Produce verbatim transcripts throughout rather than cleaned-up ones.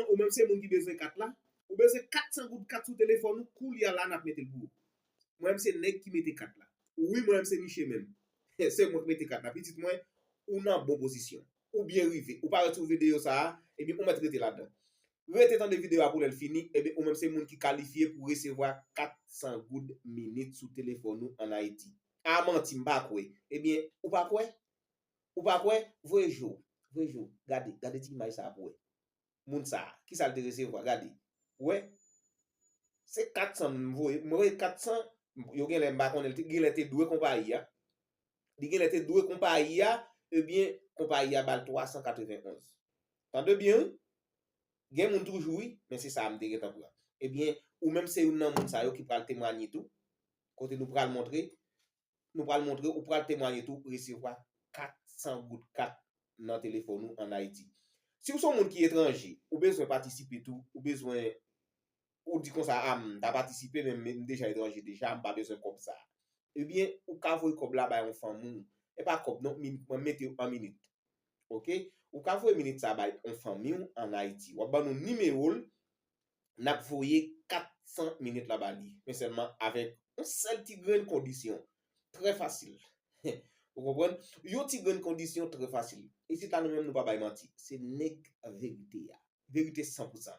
Ou menm se moun ki bezwen kat la. Ou bezwen kat san goud kat sou telefòn ou, koulye a la n ap mete l pou ou. Mwen menm se nèg ki mete kat la. Wi, mwen menm se Miche menm. Se mwen ki mete kat la. Pitit mwen, ou nan bon pozisyon. Ou byen rive. Ou parèt sou videyo sa a, ebyen ou mèt rete ladan. Rete tande videyo a pou lè l fini, ebyen ou menm se moun ki kalifye pou resevwa kat san goud minit sou telefòn ou ann Ayiti. A manti, m pa kwè. Ebyen, ou pa kwè? Ou pa kwè? Voye je w. Voye je w. Gade, gade ti imaj sa a pou wè. Moun sa a, kisa l te resevwa? Gade. Ou wè? Se kat san m voye. M voye kat san, yo genlè m pa konnen, li te- genlè te dwe konpayi a. Li genlè te dwe konpayi a, ebyen, konpayi a ba l twa san katrevenn onz. Tande byen, wi. Gen moun toujou, wi, men se sa a m te gentan pran. Ebyen, ou menm se youn nan moun sa yo ki pral temwanye tou. Kote nou pral montre, nou pral montre, ou pral temwanye tou, resevwa kat san goud kat nan telefòn ou ann Ayiti. Si w se yon moun ki etranje, ou bezwen patisipe tou, ou bezwen, ou di konsa, a, m ta patisipe, men m deja etranje deja, m pa bezwen kòb sa a. Ebyen, ou ka voye kòb la bay yon fanmi w. E pa kòb non, min- mwen mete yo an minit. Oke? Ou ka voye minit sa a bay yon fanmi w ann Ayiti. W ap ban nou nimewo l, n ap voye kat san minit la ba li. Men sèlman avèk yon sèl ti grenn kondisyon. Trè fasil. Ou konprann? Yon ti grenn kondisyon trè fasil. Isit la nou menm nou pa bay manti. Se nèg verite a. Verite san pou san.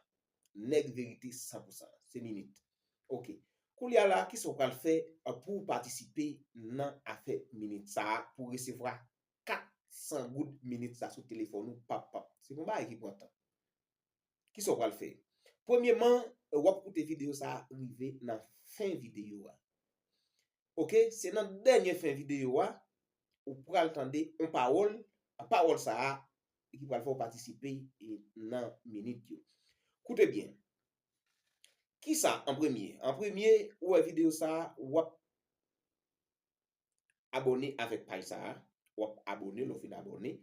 Nèg verite san pou san. Se minit. Oke. Koulye a la, kisa w pral fè pou w patisipe nan afè minit sa a, pou w resevwa kat san goud minit sa sou telefòn ou, pap, pap. Se yon bagay ki pran tan. Kisa w pral fè? Premyeman, w ap koute videyo sa a rive nan fen videyo a. Oke, se nan dènye fen videyo a, ou pral tande yon pawòl, pawòl sa a ki pral fè w patisipe e nan minit yo. Koute byen. Kisa an premye? An premye, ou wè videyo sa a, w ap abòne avèk paj sa a, w ap abòne, lè w fin abòne,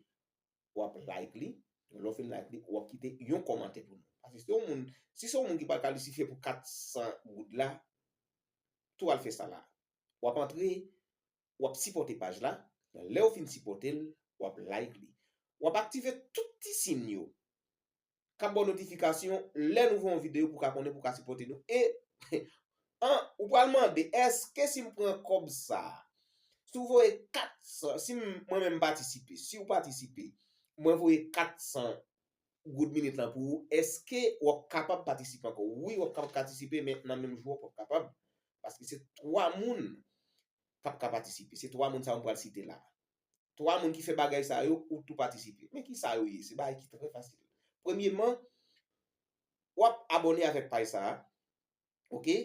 w ap like li, lè w fin like li, w ap kite yon kòmantè pou nou. Paske si se yon moun, si se yon moun ki pa kalifye pou kat san goud la, tou al fè sa la. W ap antre, w ap sipòte paj la, lè w fin sipòte l, w ap like li. W ap aktive tout ti siy yo k ap ba w notifikasyon lè nou voye yon videyo pou w ka konnen pou w ka sipòte nou. E an, ou pral mande, èske si m pran kòb sa a, si w voye kat san, si m- mwen menm m patisipe, si w patisipe, mwen voye kat san goud minit lan pou ou, èske w ap kapab patisipe ankò? Wi, w ap kapab patisipe, men nan menm jou a w p ap kapab. Paske se twa moun k ap ka patisipe. Se twa moun sa yo m pral site la. Twa moun ki fè bagay sa yo, ou tou patisipe. Men ki sa yo ye? Se bagay ki trè fasil. Premyeman, w ap abòne avèk paj sa a. Oke?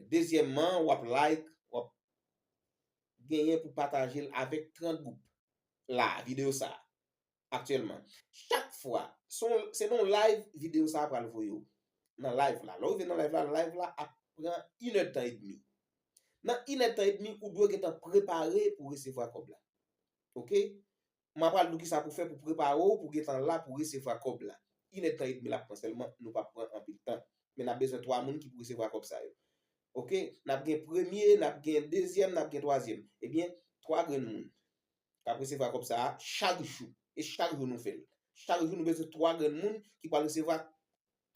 Dezyèmman, w ap like, w ap genyen pou pataje l avèk trant gwoup la, videyo sa a, aktyèlman. Chak fwa, se yon- se nan live videyo sa a pral voye w. Nan live la. Lè w rive nan live la, live la ap pran inèdtan edmi. Nan inèdtan edmi, ou dwe gentan prepare pou resevwa kòb la. Oke? M ap pral di w kisa pou fè pou prepare w, pou gentan la pou resevwa kòb la. Inèdtan edmi l ap pran sèlman, nou p ap pran anpil tan. Men n ap bezwen twa moun ki pou resevwa kòb sa yo. Oke? N ap gen premye, n ap gen dezyèm, n ap gen twazyèm. Ebyen, twa grenn moun k ap resevwa kòb sa a chak jou. E chak jou nou fè l. Chak jou nou bezwen twa grenn moun ki pral resevwa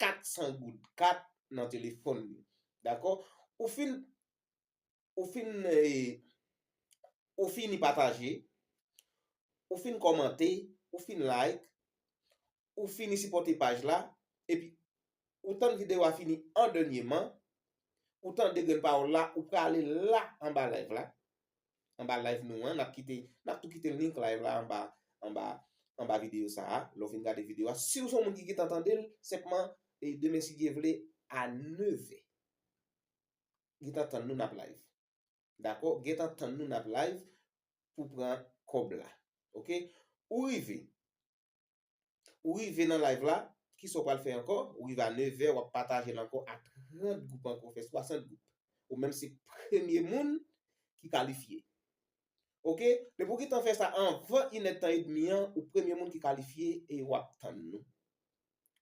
kat san goud, kat nan telefòn li. Dakò? Ou fin, ou fin, eh, ou fini pataje, ou fin kòmante, ou fin like, ou fini sipòte paj la, epi ou tann videyo a fini an dènyeman, ou tande grenn pawòl la, ou prale la anba live la, anba live nou an, n ap kite, n ap tou kite link live la anba, anba, anba videyo sa a. Lè w fin gade videyo a, si w se yon moun ki gentan tande l, senpman, e demen si Dye vle, a nevè, gentan tann nou n ap live. Dakò? Gentan tann nou n ap live pou pran kòb la. Oke? Ou rive. Ou rive nan live la, kisa w pral fè ankò? Ou rive a nevè, w ap pataje l ankò a trant gwoup ankò, fè swasant gwoup. Ou menm se premye moun ki kalifye. Oke? Depi w gentan fè sa anvan inèdtan edmi an, ou premye moun ki kalifye e w ap tann nou.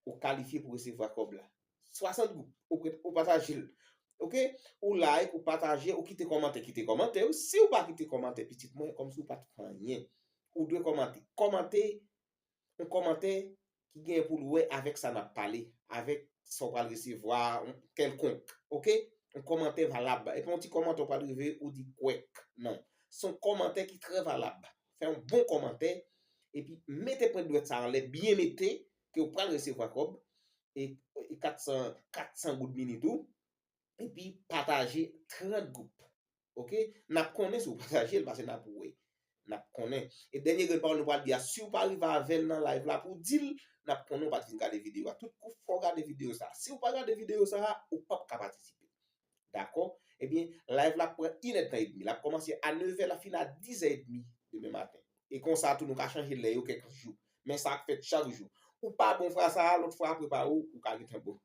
Ou kalifye pou resevwa kòb la. Swasant gwoup, ou, ou pataje l. Oke? Ou like, ou pataje, ou kite kòmantè, kite kòmantè. Wi, si w pa kite kòmantè, pitit mwen, kòmsi w pa t fè anyen. Ou dwe kòmante. Kòmante, yon kòmantè, ki gen pou l wè avèk sa n ap pale, avèk sa w pral resevwa kèlkonk, oke? Yon kòmantè valab. E pa yon ti kòmantè w pral rive ou di kwèk. Non. Se yon kòmantè ki trè valab. Fè yon bon kòmantè, epi mete pwent dwèt sa anlè, byen mete, ke w pral resevwa kòb, e, e kat san, kat san goud minit ou, epi pataje trant gwoup. Oke? N ap konnen si w pataje l, paske n ap wè. N ap konnen. E dènye grenn pawòl nou pral di a, si w pa rive avè l nan live la pou w di l, n ap konnen w pa t fin gade videyo a. Tout kou fò w gade videyo sa a. Si w pa gade videyo sa a, ou p ap ka patisipe. Dakò? Ebyen, live la pran inèdtan edmi. L ap kòmanse a nevè, l ap fin a dizè edmi demen maten. E konsa tou, nou ka chanje lè yo kèk jou. Men sa ap fèt chak jou. Ou pa bon fwa sa a, lòt fwa a prepare w, ou ka gentan bon.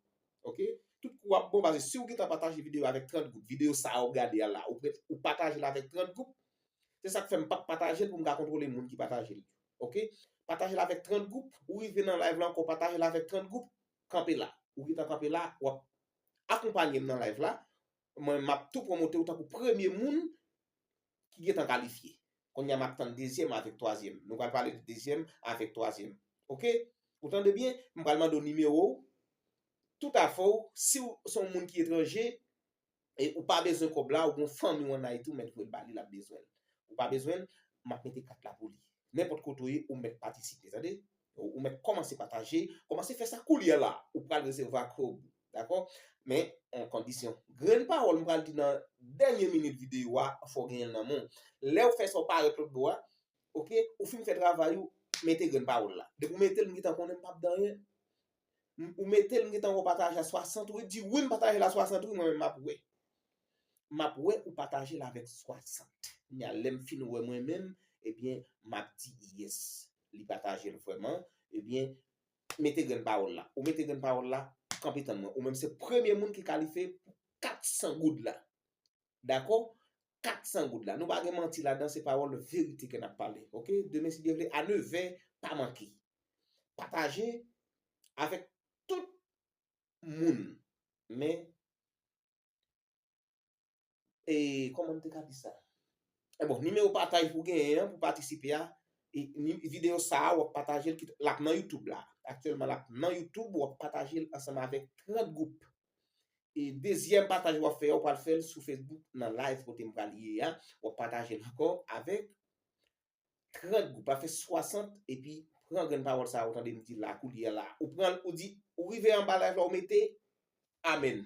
Oke? Tout kou w ap bon, paske si w gentan pataje videyo avèk trant gwoup, videyo sa a w ap gade a la, ou, ou pataje l avèk trant gwoup, se sa k fè m p ap pataje l pou m ka kontwole moun ki pataje l. Oke? Pataje l avèk trant gwoup, ou rive nan live la ankò, pataje l avèk trant gwoup, kanpe la. Ou gentan kanpe la, w ap akonpanye m nan live la. Mwen, m ap tou pwomote w tankou premye moun ki gentan kalifye. Kounye a, m ap tann dezyèm avèk twazyèm. Nou pral pale de dezyèm avèk twazyèm. Oke? Ou tande byen? M pral mande w nimewo w. Toutafè, si w se yon moun ki etranje, e ou pa bezwen kòb la, ou gen yon fanmi w ann Ayiti, ou mèt voye l ba li, l ap bezwen l. Ou pa bezwen l, m ap mete kat la pou li. Nenpòt kote w ye, ou mèt patisipe, tande? Ou mèt kòmanse pataje, kòmanse fè sa koulye a la. Ou pral resevwa kòb, dakò? Men, an kondisyon. Grenn pawòl m pral di nan dènye minit videyo a, fò w genyen l nan men w. Lè w fè sa, w parèt lòt bò a, oke? Ou fin fè travay ou, mete grenn pawòl la. Depi w mete l, m gentan konnen m p ap di anyen. M, ou mete l, m gentan wè w pataje a swasant, ou di wi, m pataje l a swasant, wi, mwen menm m ap wè. M ap wè ou pataje l avèk swasant. Kounye a, lè m fin wè mwen menm, ebyen, m ap di yes. Li pataje l vrèman, ebyen, mete grenn pawòl la. Ou mete grenn pawòl la, kanpe tann mwen. Ou menm se premye moun ki kalifye pou kat san goud la. Dakò? Kat san goud la. Nou pa gen manti ladan, se pawòl verite ke n ap pale. Oke? Demen, si Dye vle, a nevè, pa manke. Pataje avèk tout moun. Men, e, kòman m te ka di sa? E bon, nimewo pataj pou genyen an, pou patisipe a, e, ni, videyo sa a, w ap pataje l, kit, l ap nan YouTube la. Aktyèlman, l ap nan YouTube, w ap pataje l ansanm avèk trant gwoup. E dezyèm pataj w ap fè a, w pral fè l sou Facebook, nan live kote m pral ye a, w ap pataje l ankò avèk trant gwoup, pa fè swasant, epi pran grenn pawòl sa a, ou tande m di la, koulye a la. Ou pran l, ou di, ou rive anba live la, ou mete amèn.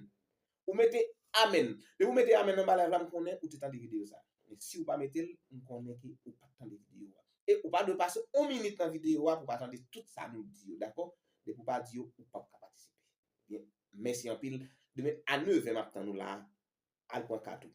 Ou mete amèn. Depi ou mete amèn anba live la, m konnen ou te tande videyo sa a. Men si ou pa mete l, m konnen ke ou pa t tande videyo a. E ou pa dwe pase yon minit nan videyo a pou w pa tande tout sa nou di yo, dakò? Depi ou pa di yo, ou p ap ka patisipe. Byen, mèsi anpil. Demen a nevè, m ap tann ou la a. Al pran kat ou.